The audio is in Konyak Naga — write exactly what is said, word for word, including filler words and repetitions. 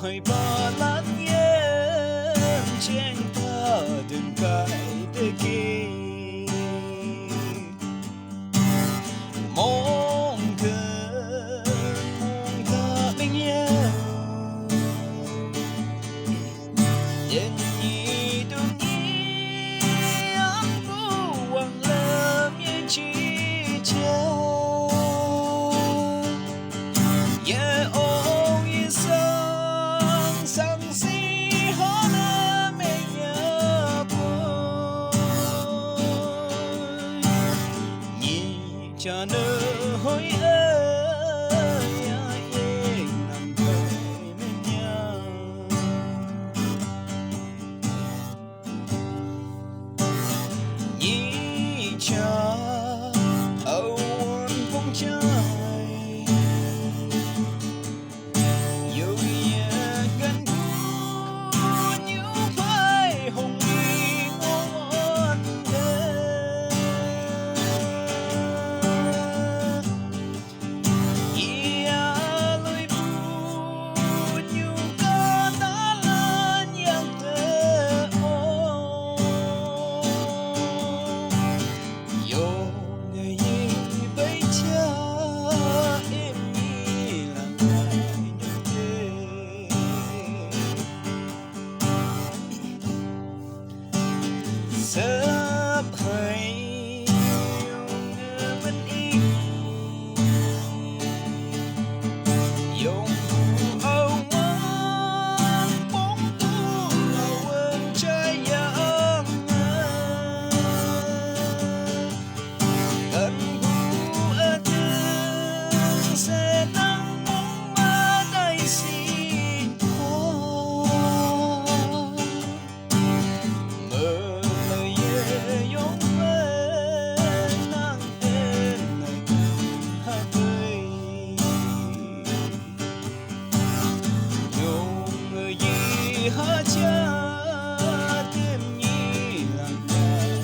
Hơi ba lăng yêm cheng ta dun kai te ki. Mong ke mong ta bing yêm. Yen ni dun ni ang bu wang lem ye chi chia. Ye ong ye sang sang si ho na me ya po. Ni cha ne hoi e ya ye nang kai me ya. Ni cha au won phong chai. Yo